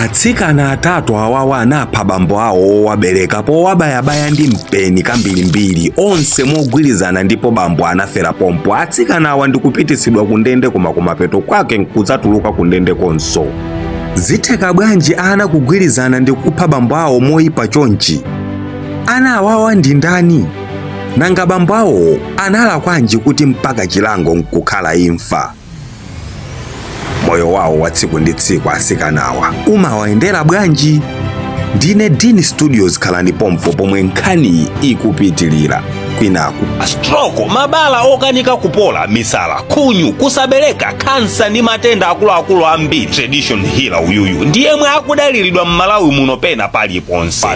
Atsikana atatu awawa anapha bambo awo owabereka powabayabaya ndi mpeni kambirimbiri onse mogwirizana, ndipo bambo anafera pompo. Atsikana awa ndikupititsidwa ku ndende, koma kumapeto kwake nkudzatuluka ku ndende konso. Zitheka bwanji ana kugwirizana ndi kupha bambo awo moyipa chonchi? Ana awawa ndi ndani? Nanga bambo awowo analakwanji kuti mpaka chilango nkukhala imfa? Moyo wawo wa tsiku ndi tsiku atsikanawa umawayendera bwanji? Ndine Dean Studios, khalani pompo pomwe nkhaniyi ikupitilira kwinaku. Stroke, mabala okanika kupola, misala, khunyu, kusabereka, khansa ndi matenda akuluakulu ambiri. Tradition healer uyuyu ndi yemwe akudaliridwa m'Malawi muno pena paliponse.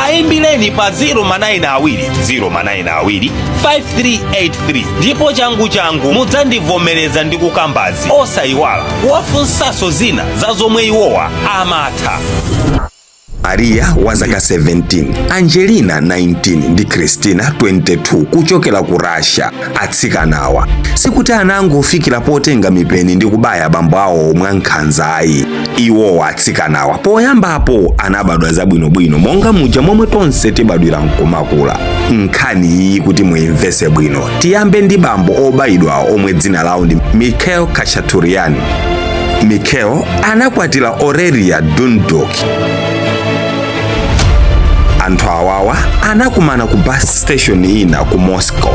Ayimbireni pa 0 manayina awiri 0 manayina awiri 5383 ndipo changu changu mudzandivomereza ndi kukambazi. Osayiwala kuwafunsanso zina za zomwe iwowa amatha. Maria wa zaka 17, Angelina 19 ndi Christina 22 kuchokera ku Russia. Atsikanawa sikuti anangofikira potenga mipeni ndi kubaya bambo awo mwankhanza ayi. Iwowa atsikanawa poyambapo anabadwa zabwinobwino monga muja momwe tonse tibadwira nkumakula. Nkhani iyi kuti muimvese bwino, tiyambe ndi bambo obayidwawo omwe dzina lawo ndi Mikhail Khachaturian. Mikhail anakwatira Aurelia Dunduk. Anthu awawa anakumana ku bus station ina ku Moscow.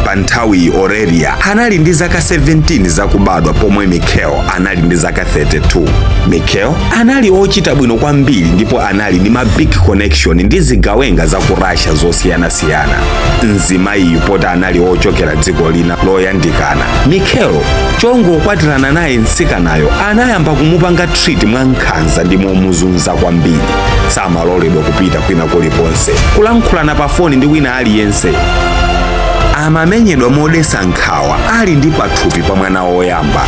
Pa nthawiyi Aurelia anali ndi zaka 17 zakubadwa pomwe Mikhail anali ndi zaka 32. Mikhail anali ochita bwino kwambiri ndipo anali ndi ma big connection ndi zigawenga za ku Russia zosiyanasiyana. Mzimayiyu poti anali ochokera dziko lina loyandikana, Mikhail chongokwatirana naye mtsikanayo anayamba kumupanga treat mwa nkhanza ndi momuzunza kwambiri. Samaloledwa kupita kwina kulikonse, kulankhulana pa foni ndi wina aliyense. Amamenyedwa modetsa nkhawa ali ndi pathupi pa mwana woyamba.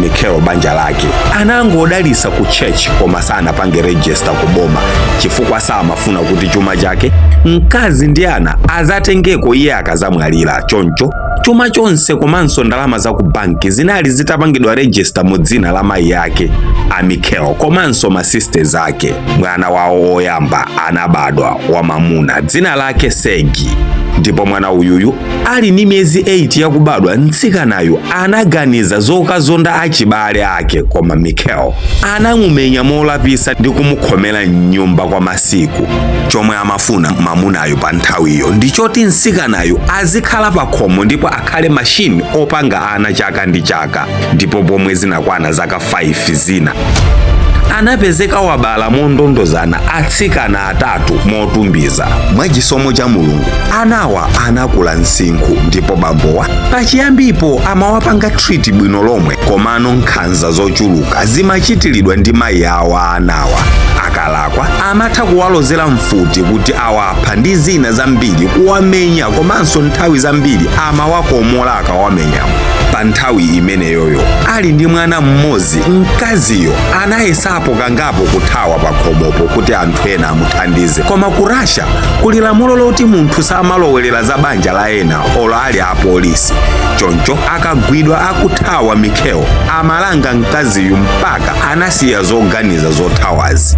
Mikhail banja lake anangodalisa ku church koma sanapange register ku boma chifukwa samafuna kuti chuma chake, mkazi ndi ana azatengeko iye akazamwalira. Choncho chuma chonse komanso ndalama za ku banki zinali zitapangidwa register mu dzina la mayi ake a Mikhail komanso ma sisters ake. Mwana wawo woyamba anabadwa wamamuna dzina lake Sergei, ndipo mwana uyuyu ali ndi miyezi 8 yakubadwa, mtsikanayu anaganiza zokazonda achibale ake, koma Mikhail anamumenya molapisa ndi kumukhomera mnyumba kwa masiku. Chomwe amafuna mamunayo pa nthawiyo ndi choti mtsikanayo azikhala pa khomo ndipo akhale mashini opanga ana chaka ndi chaka. Ndipo pomwe zinakwana zaka 5 zina, anapezeka wabala mondondozana atsikana atatu motumbiza. Mwachisomo cha Mulungu anawa anakula msinkhu, ndipo bambowa pachiyambipo amawapanga treat bwino lomwe, komano nkhanza zochuluka zimachitiridwa ndi mayi awo anawa. Akalakwa amatha kuwalozera mfuti kuti awapha ndi zina zambiri, kuwamenya, komanso nthawi zambiri amawakomola akawamenya. Pa nthawi imeneyoyo ali ndi mwana mmodzi, mkaziyo anayesapo kangapo kuthawa pa khomopo kuti anthu ena amuthandize, koma ku Russia kuli lamulo loti munthu samalowerera za banja la ena olo ali apolisi. Choncho akagwidwa akuthawa, Mikhail amalanga mkaziyu mpaka anasiya zoganiza zothawazi.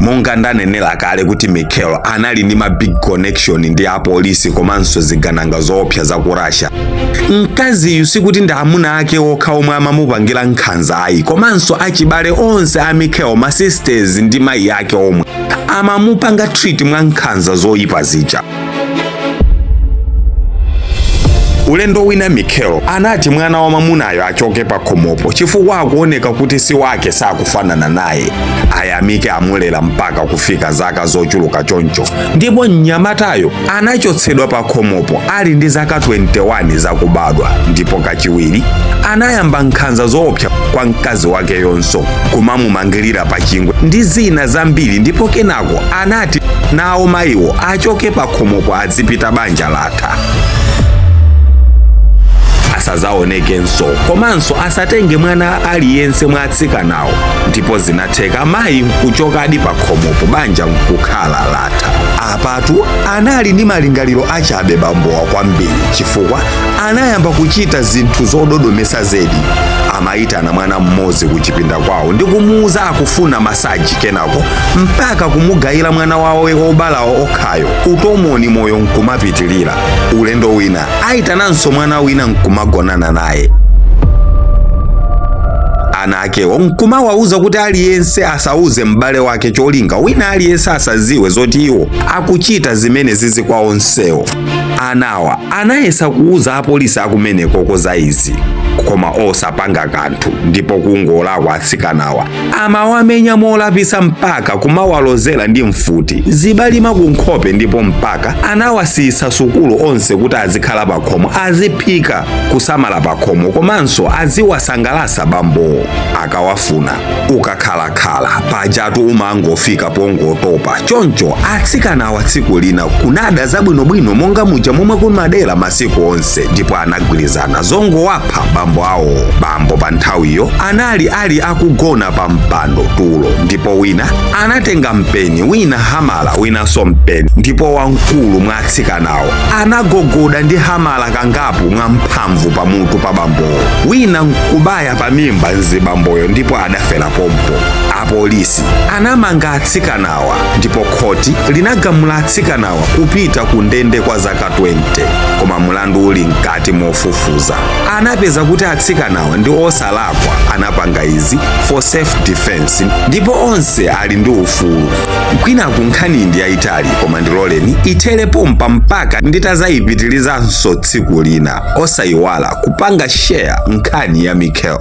Monga ndanenera kale kuti Mikhail anali ndi ma big connection ndi apolisi komanso zigananga zoopsa za ku Russia, mkaziyu sikuti ndi amuna ake okha omwe amamupangira nkhanza ayi, komanso achibale onse a Mikhail, ma sisters ndi mayi ake omwe amamupanga treat mwa nkhanza zoyipa zija. Ulendo wina Mikhail anati mwana wa mamunayo achoke pa khomopo chifukwa akuoneka kuti si wake, sakufanana naye. Ayamike amulera mpaka kufika zaka zochuluka choncho, ndipo mnyamatayo anachotsedwa pa khomopo ali ndi zaka 21 zakubadwa. Ndipo kachiwiri anayamba nkhanza zoopsa kwa mkazi wake yonso, kumamumangirira pa chingwe ndi zina zambiri, ndipo kenako anati nawo mayiwo achoke pa khomopo adzipita, banja latha. Asazaonekenso komanso asatenge mwana aliyense mwa atsikanawo. Ndipo zinatheka, mayi nkuchokadi pa khomopo, banja nkukhala latha. Apatu anali ndi malingaliro achabe bambowa kwambiri, chifukwa anayamba kuchita zinthu zododomesa zedi. Amayitana mwana mmodzi kuchipinda kwawo ndi kumuuza akufuna massage, kenako mpaka kumugayira mwana wawo wobalawo okhayo utomoni, moyo nkumapitilira. Ulendo wina ayitananso mwana wina nkumagonana naye, ana akewo nkumawawuza kuti aliyense asauze m'bale wake, cholinga wina aliyense asaziwe zoti iwo akuchita zimene zizi kwa onsewo. Anawa anayesa kuuza apolisi akumenekoko za izi, koma osapanga kanthu. Ndipo kungolakwa, atsikanawa amawamenya molapisa, mpaka kumawalozera ndi mfuti zibalima kunkhope, ndipo mpaka anawasiyisa sukulu onse kuti azikhala pakhomo, aziphika, kusamala pakhomo, komanso aziwasangalasa bambowo akawafuna. Ukakhalakhala pajatu umangofika pongotopa. Choncho atsikanawa tsiku lina kunada zabwinobwino monga muja momwe kumadera masiku onse, ndipo anagwirizana zongowapha bambo awo. Bambo pa nthawiyo anali ali akugona pa mpando tulo, ndipo wina anatenga mpeni, wina hamala, winanso mpeni, ndipo wamkulu mwa atsikanawo anagogoda ndi hamala kangapo mwamphamvu pamutu pa bambowo, wina nkubaya pamimba mzibamboyo, ndipo adafera pompo. Apolisi anamanga atsikanawa, ndipo khoti linagamula atsikanawa kupita ku ndende kwa zaka 20. Koma mulandu uli mkati mofufuza, anapeza kuti atsikanawa ndi osalakwa, anapanga izi for self defense, ndipo onse ali ndi ufulu. Kwinaku nkhani ndi yayitali, koma ndiloleni ithere pompa mpaka nditazayipitilizanso tsiku lina. Osayiwala kupanga share nkhani ya Mikhail.